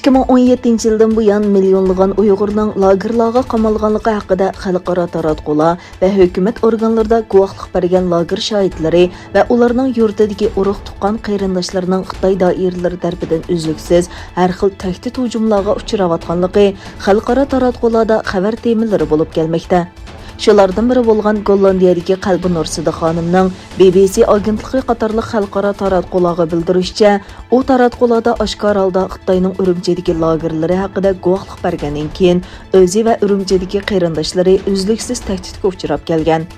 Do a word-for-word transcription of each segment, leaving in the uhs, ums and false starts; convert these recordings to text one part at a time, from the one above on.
ئىككى مىڭ ئون يەتتىنچى يىلدىن بۇيان، مىليونلىغان ئۇيغۇرنىڭ لاگېرلارغا قامالغانلىقى ھەققىدە خەلقئارا تاراتقۇلار ۋە ھۆكۈمەت ئورگانلىرىدا گۇۋاھلىق بەرگەن لاگېر شاھىتلىرى ۋە ئۇلارنىڭ يۇرتىدىكى ئۇرۇق-تۇغقان، قېرىنداشلىرىنىڭ خىتاي دائىرىلىرى تەرىپىدىن ئۈزلۈكسىز ھەر خىل تەھدىت-ھۇجۇملارغا ئۇچراۋاتقانلىقى خەلقئارا تاراتقۇلاردا خەۋەر تېمىلىرى بولۇپ كەلمەكتە. شۇلاردىن بىرى بولغان گوللاندىيەدىكى قەلبىنۇر سىدىق خانىمنىڭ بى بى سى ئاگېنتلىقى قاتارلىق خەلقئارا تاراتقۇلارغا بىلدۈرۈشىچە، ئۇ تاراتقۇلاردا ئاشكارا ھالدا خىتاينىڭ ئۈرۈمچىدىكى لاگېرلىرى ھەققىدە گۇۋاھلىق بەرگەندىن كېيىن، ئۆزى ۋە ئۈرۈمچىدىكى قېرىنداشلىرى ئۈزلۈكسىز تەھدىتكە ئۇچراپ كەلگەن.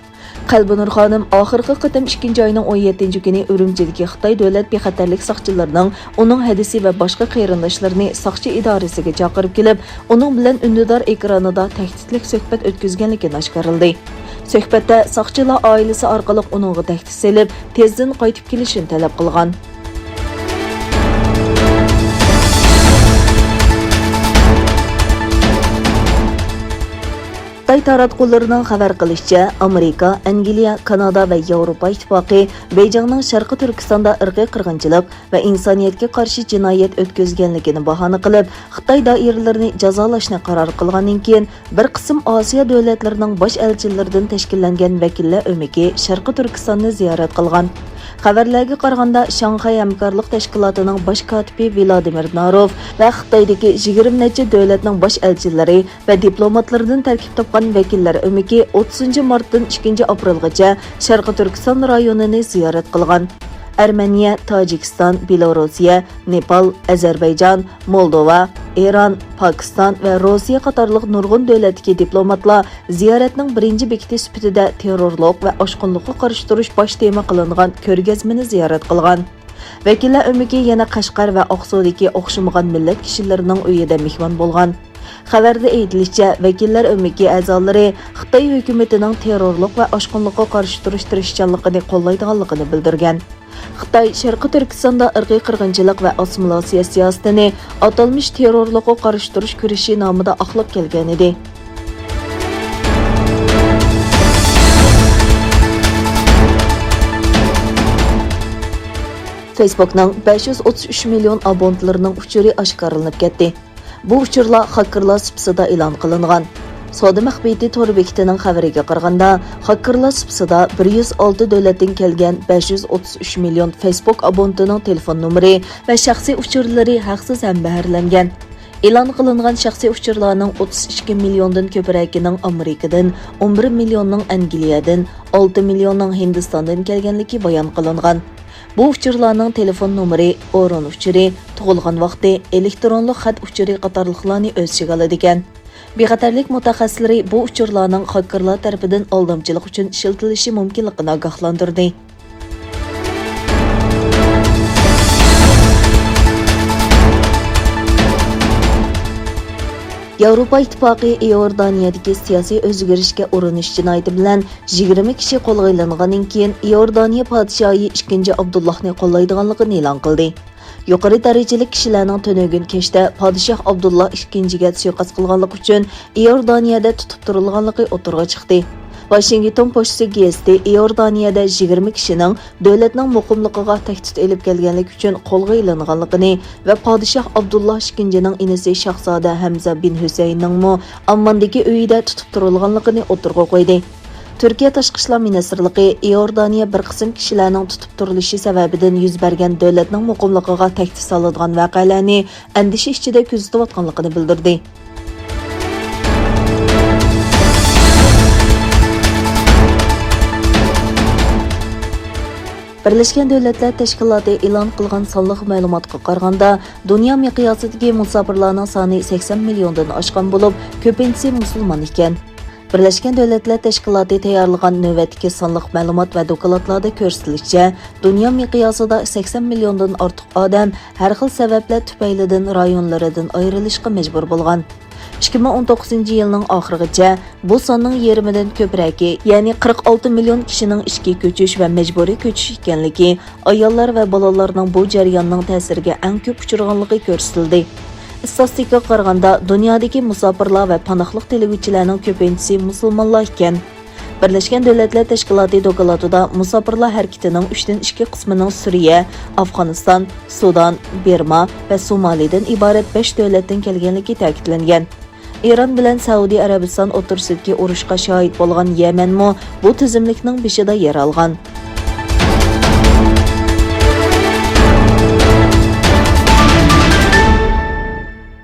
قەلبىنۇر خانىم ئاخىرقى قېتىم ئىككىنچى ئاينىڭ ئون يەتتىنچى كۈنى ئۈرۈمچىدىكى خىتاي دۆلەت بىخەتەرلىك ساقچىلىرىنىڭ ئۇنىڭ ھەدىسى ۋە باشقا قېرىنداشلىرىنى ساقچى ئىدارىسىگە چاقىرىپ كېلىپ، ئۇنىڭ بىلەن ئۈندىدار ئېكرانىدا تەھدىتلىك سۆھبەت ئۆتكۈزگەنلىكىنى ئاشكارىلىدى. سۆھبەتتە ساقچىلار ئائىلىسى ئارقىلىق ئۇنىڭغا تەھدىت سېلىپ، تېزدىن قايتىپ كېلىشىنى تەلەپ قىلغان. خىتاي تاراتقۇلىرىنىڭ خەۋەر قىلىشىچە، ئامېرىكا، ئەنگلىيە، كانادا ۋە ياۋروپا ئىتتىپاقى بېيجىڭنىڭ شەرقىي تۈركىستاندا ئىرقىي قىرغىنچىلىق ۋە ئىنسانىيەتكە قارشى جىنايەت ئۆتكۈزگەنلىكىنى باھانە قىلىپ، خىتاي دائىرىلىرىنى جازالاشنى قارار قىلغاندىن كېيىن، بىر قىسىم ئاسىيا دۆلەتلىرىنىڭ باش ئەلچىلىرىدىن تەشكىللەنگەن ۋەكىللەر ئۆمىكى شەرقىي تۈركىستاننى زىيارەت قىلغان. خەۋەرلەرگە قارىغاندا، شاڭخەي ھەمكارلىق تەشكىلاتىنىڭ باش كاتىپى ۋلادىمىر ناروف ۋە خىتايدىكى يىگىرمە نەچچە دۆلەتنىڭ باش ئەلچىلىرى ۋە دىپلوماتلىرىدىن تەركىب تاپقان ۋەكىللەر ئۆمىكى ئوتتۇزىنچى مارتتىن ئىككىنچى ئاپرېلغىچە شەرقىي تۈركىستان رايونىنى زىيارەت قىلغان. ئەرمېنىيە، تاجىكىستان، بېلوروسىيە، نېپال، ئەزەربەيجان، مولدوۋا، ئىران، پاكىستان ۋە روسىيە قاتارلىق نۇرغۇن دۆلەتتىكى دىپلوماتلار زىيارەتنىڭ بىرىنچى بېكىتى سۈپىتىدە تېررورلۇق ۋە ئاشقۇنلۇققا قارشى تۇرۇش باش تېما قىلىنغان كۆرگەزمىنى زىيارەت قىلغان. ۋەكىللەر ئۆمىكى يەنە قەشقەر ۋە ئاقسۇدىكى ئوخشىمىغان مىللەت كىشىلىرىنىڭ ئۆيىدە مېھمان بولغان. خەۋەردە ئېيتىلىشىچە، ۋەكىللەر ئۆمىكى ئەزالىرى خىتاي ھۆكۈمىتىنىڭ تېررورلۇق ۋە ئاشقۇنلۇققا قارشى تۇرۇش تىرىشچانلىقىنى قوللايدىغانلىقىنى بىلدۈرگەن. خىتاي شەرقىي تۈركىستاندا ئىرقىي قىرغىنچىلىق ۋە ئاسسىمىلياتسىيە سىياسىتىنى ئاتالمىش تېررورلۇققا قارشى تۇرۇش كۈرىشى نامىدا ئاقلاپ كەلگەنىدى. فېيسبوكنىڭ بەش يۈز ئوتتۇز ئۈچ مىليون ئابونتلىرىنىڭ ئۇچۇرى ئاشكارىلىنىپ كەتتى. بۇ ئۇچۇرلار خاككېرلار سۇپىسىدا ئېلان قىلىنغان. سودا مەخپىيىتى تور بېكىتىنىڭ خەۋىرىگە قارىغاندا، خاككېرلار سۇپىسىدا بىر يۈز ئالتە دۆلەتتىن كەلگەن بەش يۈز ئوتتۇز ئۈچ مىليون فېيسبوك ئابونتىنىڭ تېلېفون نومۇرى ۋە شەخسىي ئۇچۇرلىرى ھەقسىز ھەمبەھىرلەنگەن. ئېلان قىلىنغان شەخسىي ئۇچۇرلارنىڭ ئوتتۇز ئىككى مىليوندىن كۆپرەكىنىڭ ئامېرىكىدىن، ئون بىر مىليوننىڭ ئەنگلىيەدىن، ئالتە مىليوننىڭ ھىندىستاندىن كەلگەنلىكى بايان قىلىنغان. بۇ ئۇچۇرلارنىڭ تېلېفون نومۇرى، ئورۇن ئۇچۇرى، تۇغۇلغان ۋاقتى، ئېلېكترونلۇق خەت ئۇچۇرى قاتارلىقلارنى ئۆز ئىچىگە ئالىدىكەن. بىخەتەرلىك مۇتەخەسسىسلىرى بۇ ئۇچۇرلارنىڭ خاككېرلار تەرىپىدىن ئالدامچىلىق ئۈچۈن ئىشلىتىلىشى مۇمكىنلىقىنى ئاگاھلاندۇردى. ياۋروپا ئىتتىپاقى ئىئوردانىيەدىكى سىياسىي ئۆزگىرىشكە ئۇرۇنۇش جىنايىتى بىلەن يىگىرمە كىشى قولغا ئېلىنغاندىن كېيىن، ئىئوردانىيە پادىشاھى ئىككىنچى ئابدۇللاھنى قوللايدىغانلىقىنى ئېلان قىلدى. يۇقىرى دەرىجىلىك كىشىلەرنىڭ تۈنۈگۈن كەچتە پادىشاھ ئابدۇللا ئىككىنچىگە سۇيىقەست قىلغانلىقى ئۈچۈن ئىئوردانىيەدە تۇتۇپ تۇرۇلغانلىقى ئوتتۇرىغا چىقتى. ۋاشىنگتون پوچتىسى گېزىتى ئىئوردانىيەدە يىگىرمە كىشىنىڭ دۆلەتنىڭ مۇقىملىقىغا تەھدىت ئېلىپ كەلگەنلىكى ئۈچۈن قولغا ئېلىنغانلىقىنى ۋە پادىشاھ ئابدۇللا ئىككىنچىنىڭ ئىنىسى شاھزادە ھەمزە بىن ھۈسەيىننىڭمۇ ئامماندىكى ئۆيىدە تۇتۇپ تۇرۇلغانلىقىنى ئوتتۇرىغا قويدى. تۈركىيە تاشقى ئىشلار مىنىستىرلىقى ئىئوردانىيە بىر قىسىم كىشىلەرنىڭ تۇتۇپ تۇرۇلۇشى سەۋەبىدىن يۈز بەرگەن دۆلەتنىڭ مۇقىملىقىغا تەھدىت سالىدىغان ۋەقەلەرنى ئەندىشە ئىچىدە كۆزىتىۋاتقانلىقىنى بىلدۈردى. بىرلەشكەن دۆلەتلەر تەشكىلاتى ئېلان قىلغان سانلىق مەلۇماتقا قارىغاندا، دۇنيا مىقياسىدىكى مۇساپىرلارنىڭ سانى سەكسەن مىليوندىن ئاشقان بولۇپ، كۆپىنچىسى مۇسۇلمان ئىكەن. بىرلەشكەن دۆلەتلەر تەشكىلاتى تەييارلىغان نۆۋەتتىكى سانلىق مەلۇمات ۋە دوكلاتلاردا كۆرسىتىلىشىچە، دۇنيا مىقياسىدا سەكسەن مىليوندىن ئارتۇق ئادەم ھەر خىل سەۋەبلەر تۈپەيلىدىن رايونلىرىدىن ئايرىلىشقا مەجبۇر بولغان. ئىككى مىڭ ئون توققۇزىنچى يىلنىڭ ئاخىرىغىچە بۇ ساننىڭ يېرىمىدىن كۆپرەكى، يەنى قىرىق ئالتە مىليون كىشىنىڭ ئىچكى كۆچۈش ۋە مەجبۇرىي كۆچۈش ئىكەنلىكى، ئاياللار ۋە بالىلارنىڭ بۇ جەرياننىڭ تەسىرىگە ئەڭ كۆپ ئۇچرىغانلىقى كۆرسىتىلدى. ئىستاتىستىكىغا قارىغاندا، دۇنيادىكى مۇساپىرلار ۋە پاناھلىق تىلىگۈچىلەرنىڭ كۆپىنچىسى مۇسۇلمانلار ئىكەن. بىرلەشكەن دۆلەتلەر تەشكىلاتى دوكلاتىدا مۇساپىرلار ھەرىكىتىنىڭ ئۈچتىن ئىككى قىسمىنىڭ سۈرىيە، ئافغانىستان، سۇدان، بىرما ۋە سومالىدىن ئىبارەت بەش دۆلەتتىن كەلگەنلىكى تەكىتلەنگەن. ئىران بىلەن سەئۇدى ئەرەبىستان ئوتتۇرىسىدىكى ئۇرۇشقا شاھىت بولغان يەمەنمۇ بۇ تىزىملىكنىڭ بېشىدا يەر ئالغان.